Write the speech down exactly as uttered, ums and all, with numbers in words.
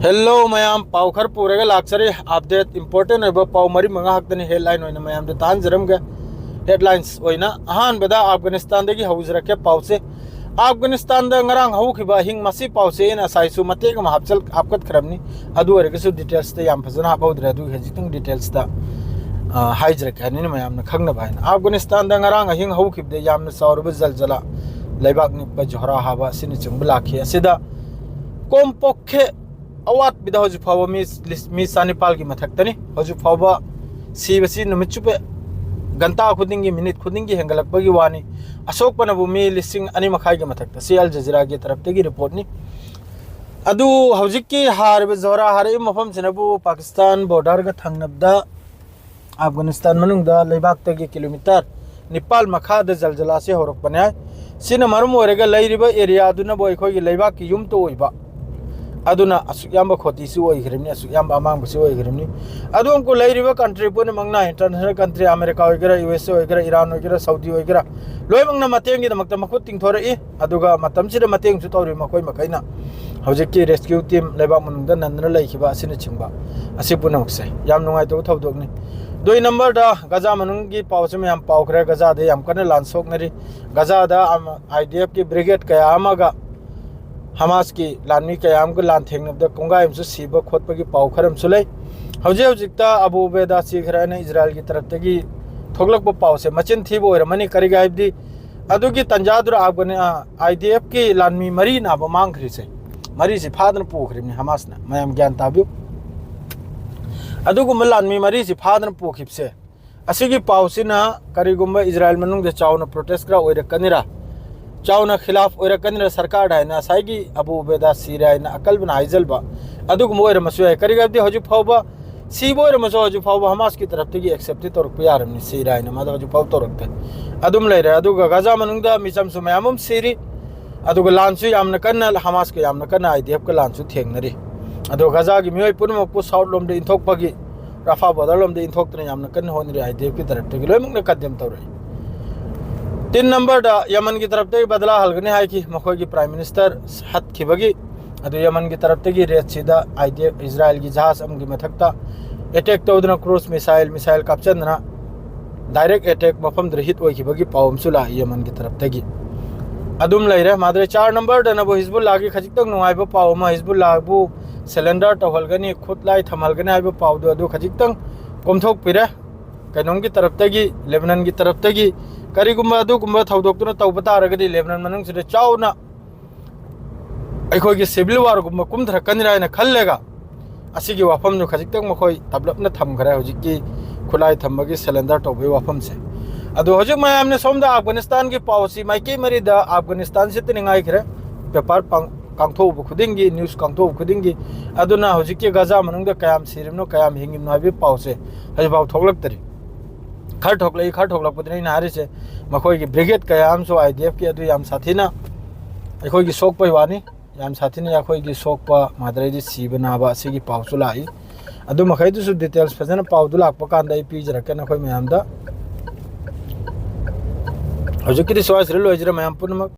Hello ꯃꯌꯥꯝ, ꯄꯥꯎ ꯈꯔ ꯄꯨꯔꯒ ꯂꯥꯛꯆꯔꯤ꯫ ꯑꯞꯗꯦꯠ ꯏꯝꯄꯣꯔꯇꯦꯟ ꯑꯣꯏꯕ ꯄꯥꯎ ꯃꯔꯤ ꯃꯉꯥ ꯈꯛꯇꯅꯤ ꯍꯦꯗꯂꯥꯏꯟ ꯑꯣꯏꯅ ꯃꯌꯥꯝꯗ ꯇꯥꯍꯟꯖꯔꯝꯒꯦ꯫ ꯍꯦꯗꯂꯥꯏꯟꯁ ꯑꯣꯏꯅ ꯑꯍꯥꯟꯕꯗ ꯑꯐꯒꯥꯅꯤꯁꯇꯥꯟꯗꯒꯤ ꯍꯧꯖꯔꯛꯀꯦ ꯄꯥꯎꯁꯦ꯫ ꯑꯐꯒꯥꯅꯤꯁꯇꯥꯟꯗ ꯉꯔꯥꯡ ꯍꯧꯈꯤꯕ ꯑꯍꯤꯡ ꯃꯁꯤ ꯄꯥꯎꯁꯦ ꯑꯩꯅ ꯉꯁꯥꯏꯁꯨ ꯃꯇꯦꯛ ꯑꯃ ꯍꯥꯞꯆꯜ-, ꯍꯥꯞꯀꯠꯈ꯭ꯔꯕꯅꯤ꯫ ꯑꯗꯨ ꯑꯣꯏꯔꯒꯁꯨ ꯗꯤꯇꯦꯜꯁꯇ ꯌꯥꯝ ꯐꯖꯅ ꯍꯥꯞꯍꯧꯗ꯭ꯔꯦ꯫ ꯑꯗꯨꯒꯤ ꯍꯧꯖꯤꯛꯇꯪ ꯗꯤꯇꯦꯜꯁꯇ, ꯑ, ꯍꯥꯏꯖꯔꯛꯀꯦ ꯍꯥꯏꯅꯤꯅ ꯃꯌꯥꯝꯅ ꯈꯪꯅꯕ ꯍꯥꯏꯅ꯫ ꯑꯐꯒꯥꯅꯤꯁꯇꯥꯟꯗ ꯉꯔꯥꯡ ꯑꯍꯤꯡ ꯍꯧꯈꯤꯕꯗ ꯌꯥꯝꯅ ꯆꯥꯎꯔꯕ ꯖꯜꯖꯂꯥ, ꯂꯩꯕꯥꯛ ꯅꯤꯛꯄ, ꯖꯣꯍꯔꯥ ꯍꯥꯕ ꯑꯁꯤꯅꯆꯤꯡꯕ ꯂꯥꯛꯈꯤ꯫ ꯑꯁꯤꯗ ꯀꯣꯝꯄꯣꯛꯈꯦ ꯑꯋꯥꯠꯄꯗ ꯍꯧꯖꯤꯛ ꯐꯥꯎꯕ ꯃꯤ ꯂꯤꯁ-, ꯃꯤ ꯆꯅꯤꯄꯥꯜꯒꯤ ꯃꯊꯛꯇꯅꯤ꯫ ꯍꯧꯖꯤꯛ ꯐꯥꯎꯕ ꯁꯤꯕꯁꯤ ꯅꯨꯃꯤꯠ ꯆꯨꯞꯄ, ꯘꯟꯇꯥ ꯈꯨꯗꯤꯡꯒꯤ, ꯃꯤꯅꯤꯠ ꯈꯨꯗꯤꯡꯒꯤ ꯍꯦꯟꯒꯠꯂꯛꯄꯒꯤ ꯋꯥꯅꯤ꯫ ꯑꯁꯣꯛꯄꯅꯕꯨ ꯃꯤ ꯂꯤꯁꯤꯡ ꯑꯅꯤ ꯃꯈꯥꯏꯒꯤ ꯃꯊꯛꯇ꯫ ꯁꯤ ꯑꯜ ꯖꯖꯤꯔꯥꯒꯤ ꯇꯔꯞꯇꯒꯤ ꯔꯤꯄꯣꯔꯠꯅꯤ꯫ ꯑꯗꯨ ꯍꯧꯖꯤꯛꯀꯤ ꯍꯥꯏꯔꯤꯕ ꯖꯣꯍꯔꯥ ꯍꯥꯏꯔꯤꯕ ꯃꯐꯝꯁꯤꯅꯕꯨ ꯄꯥꯀꯤꯁꯇꯥꯟ ꯕꯣꯔꯗꯔꯒ ꯊꯪꯅꯕꯗ ꯑꯐꯒꯥꯅꯤꯁꯇꯥꯟ ꯃꯅꯨꯡꯗ ꯂꯩꯕꯥꯛꯇꯒꯤ ꯀꯤꯂꯣꯃꯤꯇꯔ ꯅꯤꯄꯥꯜ ꯃꯈꯥꯗ ꯖꯜꯖꯂꯥꯁꯤ ꯍꯧꯔꯛꯄꯅꯦ꯫ ꯁꯤꯅ ꯃꯔꯝ ꯑꯣꯏꯔꯒ ꯂꯩꯔꯤꯕ ꯑꯦꯔꯤꯌꯥꯗꯨꯅꯕꯨ ꯑꯩꯈꯣꯏꯒꯤ ꯂꯩꯕꯥꯛꯀꯤ ꯌꯨꯝꯇ ꯑꯣꯏꯕ, ꯑꯗꯨꯅ ꯑꯁꯨꯛ ꯌꯥꯝꯕ ꯈꯣꯇꯤꯁꯨ ꯑꯣꯏꯈ꯭ꯔꯤꯕꯅꯤ, ꯑꯁꯨꯛ ꯌꯥꯝꯕ ꯑꯃꯥꯡꯕꯁꯨ ꯑꯣꯏꯈ꯭ꯔꯤꯕꯅꯤ꯫ ꯑꯗꯨ ꯑꯃꯨꯛ ꯂꯩꯔꯤꯕ ꯀꯟꯇ꯭ꯔꯤ ꯄꯨꯝꯅꯃꯛꯅ, ꯏꯟꯇꯔꯅꯦꯁꯅꯦꯜ ꯀꯟꯇ꯭ꯔꯤ, ꯑꯃꯦꯔꯤꯀꯥ ꯑꯣꯏꯒꯦꯔꯥ, ꯌꯨ ꯑꯦꯁ ꯑꯦ ꯑꯣꯏꯒꯦꯔꯥ, ꯏꯔꯥꯟ ꯑꯣꯏꯒꯦꯔꯥ, ꯁꯥꯎꯗꯤ ꯑꯣꯏꯒꯦꯔꯥ, ꯂꯣꯏꯅꯃꯛꯅ ꯃꯇꯦꯡꯒꯤꯗꯃꯛꯇ ꯃꯈꯨꯠ ꯇꯤꯡꯊꯣꯔꯛꯏ꯫ ꯑꯗꯨꯒ ꯃꯇꯝꯁꯤꯗ ꯃꯇꯦꯡꯁꯨ ꯇꯧꯔꯤ ꯃꯈꯣꯏ ꯃꯈꯩꯅ꯫ ꯍꯧꯖꯤꯛꯀꯤ ꯔꯦꯁꯀ꯭ꯌꯨ ꯇꯤꯝ ꯂꯩꯕꯥꯛ ꯃꯅꯨꯡꯗ ꯅꯟꯗꯨꯅ ꯂꯩꯈꯤꯕ ꯑꯁꯤꯅꯆꯤꯡꯕ, ꯑꯁꯤ ꯄꯨꯝꯅꯃꯛꯁꯦ ꯌꯥꯝ ꯅꯨꯡꯉꯥꯏꯇꯕ ꯊꯧꯗꯣꯛꯅꯤ꯫ ꯑꯗꯨꯒꯤ ꯅꯝꯕꯔꯗ ꯒꯖꯥ ꯃꯅꯨꯡꯒꯤ ꯄꯥꯎꯁꯤ ꯃꯌꯥꯝ ꯄꯥꯎꯈ꯭ꯔꯦ꯫ ꯒꯖꯥꯗ ꯌꯥꯝ ꯀꯟꯅ ꯂꯥꯟ ꯁꯣꯛꯅꯔꯤ꯫ ꯒꯖꯥꯗ ꯑꯥꯏ ꯗꯤ ꯑꯦꯐꯀꯤ ꯕ꯭ꯔꯤꯒꯦꯗ ꯀꯌꯥ ꯑꯃꯒ ꯍꯃꯥꯁꯀꯤ ꯂꯥꯟꯃꯤ ꯀꯌꯥ ꯑꯃꯒ ꯂꯥꯟ ꯊꯦꯡꯅꯕꯗ ꯀꯣꯡꯒꯥꯏ ꯑꯃꯁꯨ ꯁꯤꯕ ꯈꯣꯠꯄꯒꯤ ꯄꯥꯎ ꯈꯔ ꯑꯃꯁꯨ ꯂꯩ꯫ ꯍꯧꯖꯤꯛ ꯍꯧꯖꯤꯛꯇ ꯑꯕꯨ ꯎꯕꯦꯗꯥ ꯁꯤꯈ꯭ꯔꯦ ꯍꯥꯏꯅ ꯏꯖꯔꯥꯏꯜꯒꯤ ꯇꯔꯞꯇꯒꯤ ꯊꯣꯛꯂꯛꯄ ꯄꯥꯎꯁꯦ ꯃꯆꯤꯟ ꯊꯤꯕ ꯑꯣꯏꯔꯝꯃꯅꯤ꯫ ꯀꯔꯤꯒꯤ ꯍꯥꯏꯕꯗꯤ ꯑꯗꯨꯒꯤ ꯇꯟꯖꯥꯗꯨꯗ ꯑꯐꯒꯥꯅꯤ-, ꯑ, ꯑꯥꯏ ꯗꯤ ꯑꯦꯐꯀꯤ ꯂꯥꯟꯃꯤ ꯃꯔꯤ ꯅꯥꯕ ꯃꯥꯡꯈ꯭ꯔꯤꯁꯦ, ꯃꯔꯤꯁꯤ ꯐꯥꯗꯅ ꯄꯨꯈ꯭ꯔꯤꯕꯅꯤ ꯍꯃꯥꯁꯅ꯫ ꯃꯌꯥꯝ ꯒ꯭ꯌꯥꯟ ꯇꯥꯕꯤꯌꯨ꯫ ꯑꯗꯨꯒꯨꯝꯕ ꯂꯥꯟꯃꯤ ꯃꯔꯤꯁꯤ ꯐꯥꯗꯅ ꯄꯨꯈꯤꯕꯁꯦ, ꯑꯁꯤꯒꯤ ꯄꯥꯎꯁꯤꯅ ꯀꯔꯤꯒꯨꯝꯕ ꯏꯖꯔꯥꯏꯜ ꯃꯅꯨꯡꯗ ꯆꯥꯎꯅ ꯄ꯭ꯔꯣꯇꯦꯁ ꯈꯔ ꯑꯣꯏꯔꯛꯀꯅꯤꯔꯥ, ꯆꯥꯎꯅ ꯈꯤꯂꯥꯐ ꯑꯣꯏꯔꯛꯀꯅꯤꯔꯥ ꯁꯔꯀꯥꯔꯗ ꯍꯥꯏꯅ ꯉꯁꯥꯏꯒꯤ ꯑꯕꯨ ꯎꯕꯦꯗꯥ ꯁꯤꯔꯦ ꯍꯥꯏꯅ ꯑꯀꯜꯕꯅ ꯍꯥꯏꯖꯜꯕ, ꯑꯗꯨꯒꯨꯝꯕ ꯑꯣꯏꯔꯝꯃꯁꯨ ꯌꯥꯏ꯫ ꯀꯔꯤꯒꯤ ꯍꯥꯏꯕꯗꯤ ꯍꯧꯖꯤꯛ ꯐꯥꯎꯕ ꯁꯤꯕ ꯑꯣꯏꯔꯝꯃꯁꯨ ꯍꯧꯖꯤꯛ ꯐꯥꯎꯕ ꯍꯃꯥꯁꯀꯤ ꯇꯔꯞꯇꯒꯤ ꯑꯦꯛꯁꯦꯞꯇꯤ ꯇꯧꯔꯛꯄ ꯌꯥꯔꯕꯅꯤ, ꯁꯤꯔꯦ ꯍꯥꯏꯅ ꯃꯥꯗꯣ ꯍꯧꯖꯤꯛ ꯐꯥꯎꯕ ꯇꯧꯔꯛꯇꯦ꯫ ꯑꯗꯨꯝ ꯂꯩꯔꯦ꯫ ꯑꯗꯨꯒ ꯒꯖꯥ ꯃꯅꯨꯡꯗ ꯃꯤꯆꯝꯁꯨ ꯃꯌꯥꯝ ꯑꯃ ꯁꯤꯔꯤ, ꯑꯗꯨꯒ ꯂꯥꯟꯁꯨ ꯌꯥꯝꯅ ꯀꯟꯅ, ꯍꯃꯥꯁꯀ ꯌꯥꯝꯅ ꯀꯟꯅ ꯑꯥꯏ ꯗꯤ ꯑꯦꯐꯀ ꯂꯥꯟꯁꯨ ꯊꯦꯡꯅꯔꯤ꯫ ꯑꯗꯣ ꯒꯖꯥꯒꯤ ꯃꯤꯑꯣꯏ ꯄꯨꯝꯅꯃꯛꯄꯨ ꯁꯥꯎꯠ ꯂꯣꯝꯗ ꯏꯟꯊꯣꯛꯄꯒꯤ, ꯔꯥꯐꯥ ꯕꯣꯔꯗꯔ ꯂꯣꯝꯗ ꯏꯟꯊꯣꯛꯇꯨꯅ ꯌꯥꯝꯅ ꯀꯟꯅ ꯍꯣꯠꯅꯔꯤ꯫ ꯑꯥꯏ ꯗꯤ ꯑꯦꯐꯀꯤ ꯇꯔꯞꯇꯒꯤ ꯂꯣꯏꯅꯃꯛꯅ ꯀꯟꯗꯦꯝ ꯇꯧꯔꯛꯏ꯫ ꯇꯤꯟ ꯅꯝꯕꯔꯗ ꯌꯃꯟꯒꯤ ꯇꯔꯞꯇꯒꯤ ꯕꯗꯂꯥ ꯍꯜꯒꯅꯤ ꯍꯥꯏꯈꯤ꯫ ꯃꯈꯣꯏꯒꯤ ꯄ꯭ꯔꯥꯏꯝ ꯃꯤꯅꯤꯁꯇꯔ ꯍꯠꯈꯤꯕꯒꯤ ꯑꯗꯨ ꯌꯃꯟꯒꯤ ꯇꯔꯞꯇꯒꯤ ꯔꯦꯠꯁꯤꯗ ꯑꯥꯏ ꯗꯤ ꯑꯦꯐ ꯏꯖꯔꯥꯏꯜꯒꯤ ꯖꯍꯥꯖ ꯑꯃꯒꯤ ꯃꯊꯛꯇ ꯑꯦꯇꯦꯛ ꯇꯧꯗꯨꯅ ꯀ꯭ꯔꯨꯖ ꯃꯤꯁꯥꯏꯜ, ꯃꯤꯁꯥꯏꯜ ꯀꯥꯞꯆꯟꯗꯅ ꯗꯥꯏꯔꯦꯛ ꯑꯦꯇꯦꯛ ꯃꯐꯝꯗꯨꯗ ꯍꯤꯠ ꯑꯣꯏꯈꯤꯕꯒꯤ ꯄꯥꯎ ꯑꯃꯁꯨ ꯂꯥꯛꯏ ꯌꯃꯟꯒꯤ ꯇꯔꯞꯇꯒꯤ꯫ ꯑꯗꯨꯝ ꯂꯩꯔꯦ꯫ ꯃꯥꯗ꯭ꯔꯦ ꯆꯥꯔ ꯅꯝꯕꯔꯗꯅꯕꯨ ꯍꯤꯖꯕꯨꯜꯂꯥꯒꯤ ꯈꯖꯤꯛꯇꯪ ꯅꯨꯡꯉꯥꯏꯕ ꯄꯥꯎ ꯑꯃ, ꯍꯤꯖꯕꯨꯜꯂꯥꯕꯨ ꯁꯦꯂꯦꯟꯗꯔ ꯇꯧꯍꯜꯒꯅꯤ, ꯈꯨꯠꯂꯥꯏ ꯊꯝꯍꯜꯒꯅꯤ ꯍꯥꯏꯕ ꯄꯥꯎꯗꯣ ꯑꯗꯨ ꯈꯖꯤꯛꯇꯪ ꯀꯣꯝꯊꯣꯛꯄꯤꯔꯦ꯫ ꯀꯩꯅꯣꯝꯒꯤ ꯇꯔꯞꯇꯒꯤ, ꯂꯦꯕꯅꯟꯒꯤ ꯇꯔꯞꯇꯒꯤ ꯀꯔꯤꯒꯨꯝꯕ ꯑꯗꯨꯒꯨꯝꯕ ꯊꯧꯗꯣꯛꯇꯨꯅ ꯇꯧꯕ ꯇꯥꯔꯒꯗꯤ ꯂꯦꯕꯅꯟ ꯃꯅꯨꯡꯁꯤꯗ ꯆꯥꯎꯅ ꯑꯩꯈꯣꯏꯒꯤ ꯁꯤꯚꯤꯜ ꯋꯥꯔꯒꯨꯝꯕ ꯀꯨꯝꯊꯔꯛꯀꯅꯤꯔꯥ ꯍꯥꯏꯅ ꯈꯜꯂꯒ ꯑꯁꯤꯒꯤ ꯋꯥꯐꯝꯗꯨ ꯈꯖꯤꯛꯇꯪ ꯃꯈꯣꯏ ꯇꯞꯂꯞꯅ ꯊꯝꯈ꯭ꯔꯦ, ꯍꯧꯖꯤꯛꯀꯤ ꯈꯨꯠꯂꯥꯏ ꯊꯝꯕꯒꯤ ꯁꯦꯂꯦꯟꯗꯔ ꯇꯧꯕꯒꯤ ꯋꯥꯐꯝꯁꯦ꯫ ꯑꯗꯣ ꯍꯧꯖꯤꯛ ꯃꯌꯥꯝꯅ ꯁꯣꯝꯗ ꯑꯐꯒꯥꯅꯤꯁꯇꯥꯟꯒꯤ ꯄꯥꯎꯁꯤ ꯃꯥꯏꯀꯩ ꯃꯔꯤꯗ ꯑꯐꯒꯥꯅꯤꯁꯇꯥꯟ ꯁꯤꯠꯇꯅꯤꯡꯉꯥꯏꯈ꯭ꯔꯦ꯫ ꯄꯦꯄꯔ ꯄꯥꯡ-, ꯀꯥꯡꯊꯣꯛꯎꯕ ꯈꯨꯗꯤꯡꯒꯤ, ꯅ꯭ꯌꯨꯁ ꯀꯥꯡꯊꯣꯛꯎꯕ ꯈꯨꯗꯤꯡꯒꯤ꯫ ꯑꯗꯨꯅ ꯍꯧꯖꯤꯛꯀꯤ ꯒꯖꯥ ꯃꯅꯨꯡꯗ ꯀꯌꯥꯝ ꯁꯤꯔꯤꯕꯅꯣ, ꯀꯌꯥꯝ ꯍꯤꯡꯉꯤꯕꯅꯣ ꯍꯥꯏꯕꯒꯤ ꯄꯥꯎꯁꯦ ꯍꯧꯖꯤꯛꯐꯥꯎ ꯊꯣꯛꯂꯛꯇꯔꯤ꯫ ꯈꯔ ꯊꯣꯛꯂꯛꯏ, ꯈꯔ ꯊꯣꯛꯂꯛꯄꯗꯨꯅ ꯑꯩꯅ ꯍꯥꯏꯔꯤꯁꯦ, ꯃꯈꯣꯏꯒꯤ ꯕ꯭ꯔꯤꯒꯦꯗ ꯀꯌꯥ ꯑꯃꯁꯨ ꯑꯥꯏ ꯗꯤ ꯑꯦꯐꯀꯤ ꯑꯗꯨ ꯌꯥꯝ ꯁꯥꯊꯤꯅ ꯑꯩꯈꯣꯏꯒꯤ ꯁꯣꯛꯄꯩ ꯋꯥꯅꯤ, ꯌꯥꯝ ꯁꯥꯊꯤꯅ ꯑꯩꯈꯣꯏꯒꯤ ꯁꯣꯛꯄ, ꯃꯥꯗ꯭ꯔꯩꯗꯤ ꯁꯤꯕ ꯅꯥꯕ ꯑꯁꯤꯒꯤ ꯄꯥꯎꯁꯨ ꯂꯥꯛꯏ꯫ ꯑꯗꯨ ꯃꯈꯩꯗꯨꯁꯨ ꯗꯤꯇꯦꯜꯁ ꯐꯖꯅ ꯄꯥꯎꯗꯨ ꯂꯥꯛꯄ ꯀꯥꯟꯗ ꯑꯩ ꯄꯤꯖꯔꯛꯀꯦ ꯅꯈꯣꯏ ꯃꯌꯥꯝꯗ꯫ ꯍꯧꯖꯤꯛꯀꯤꯗꯤ ꯁ꯭ꯋꯥꯏꯁꯤꯗ ꯂꯣꯏꯖꯔꯦ ꯃꯌꯥꯝ ꯄꯨꯝꯅꯃꯛ꯫